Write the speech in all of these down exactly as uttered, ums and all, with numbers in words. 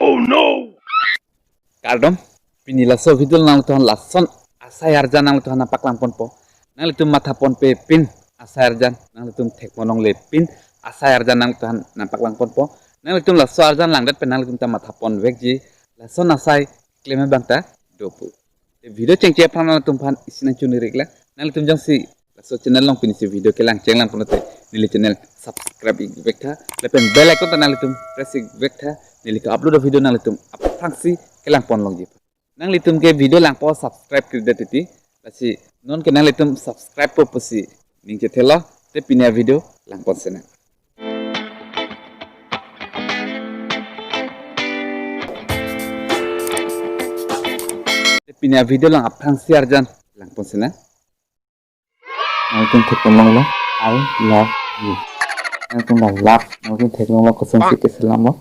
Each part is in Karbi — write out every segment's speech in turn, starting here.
Oh no! Kardom, pini laso video nanglitum aphan lason asai arjan nanglitum aphan nangpaklang ponpo. Nanglitum matha ponpe pin asai arjan nanglitum thek pon longle pin asai arjan nanglitum aphan nangpaklang ponpo. Nanglitum laso arjan langdet pen nanglitum ta matha pon vekji lason asai klem abang ta dopo. Te video chengche aphan nanglitum aphan isi nangchuniriklang. Nanglitum jongsi laso channel along pinisi video kelang chenglang pulote neli channel subscribe ik vektha. Lapen bell icon ta nanglitum press ik vektha. Neli ke-upload video nanglitum aphrangsi kelang pon longji. Nanglitum ke video langpo subscribe kri det titi. Lasi non ke nanglitum subscribe po pusi ning chethelo. Te pini avideo lang pon sena. Te pini avideo lang aphrangsi arjan lang pon sena. Nanglitum thek pon longlo, "I love you." Nanglitum la love, nanglitum thek pon longlo kosonsi keselamlo.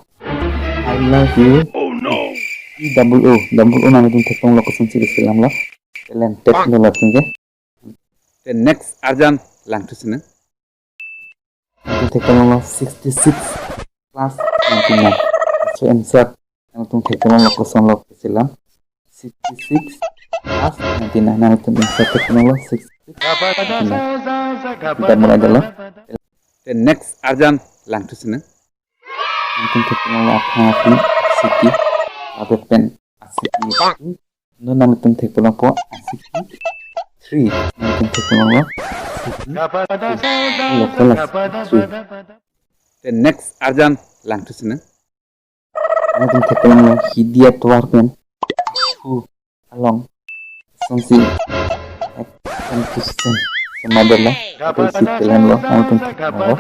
"I love you." Oh no! E double O, double O nanglitum thek pon longlo kosonsi keselamlo. Talented lo latum ke. Te next arjan langthu sena. Nanglitum thek pon longlo sixty-six plus ninety-nine. So answer. Nanglitum thek pon longlo kosonlo keselam. Sixty-six plus ninety-nine. Nanglitum answer thek pon longlo sixty-six plus ninety-nine. Kita mulai dulu. Te next arjan langthu sena. Nanglitum thek pon longlo aphrang aphi asiki. Lapen pen asiki two. Non nanglitum thek pon longpo asiki three. Nanglitum thek pon longlo asiki two. Lo kelas three. Te next arjan langthu sena. Nanglitum thek pon longlo hidi atovar pen thu along sonsi action to scene semadala. Ate isi talent lo, nanglitum thek pon longlo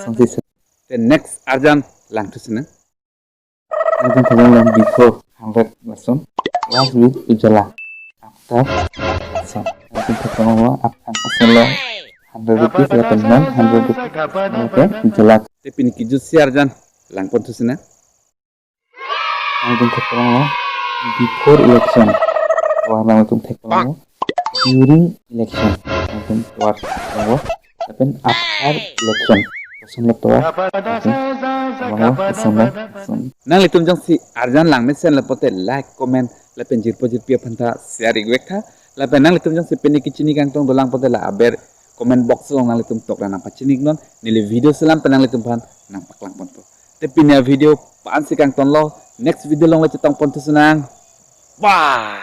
sonsi se-. Te next arjan langthu sena. Nanglitum thek pon longlo before hundred lason, last with ujala, after lason. Nanglitum thek pon longlo aphrang asonlo hundred rupees lapen non hundred rupees lapen ujala. Te pini kejutsi arjan lang pon thu sena. Nanglitum thek pon longlo before election. Tovar nanglitum thek pon longlo during election. Nanglitum tovar thek pon longlo. Lapen after election. Kosonlo tovar. Nanglitum thek pon longlo kosonlo, koson. Nanglitum jongsi arjan langmesen lapulote like, comment, lapen jirpo jirpi aphan ta share ik vektha. Lapen nanglitum jongsi pini kechini kangtong dolang pulote la aber comment box along nanglitum tokra nangpachini ik non. Neli video selam pen nanglitum aphan nangpaklang ponpo. Te pini avideo la-ansi kangtonlo, next video along le chetong pon thu senang. Bye.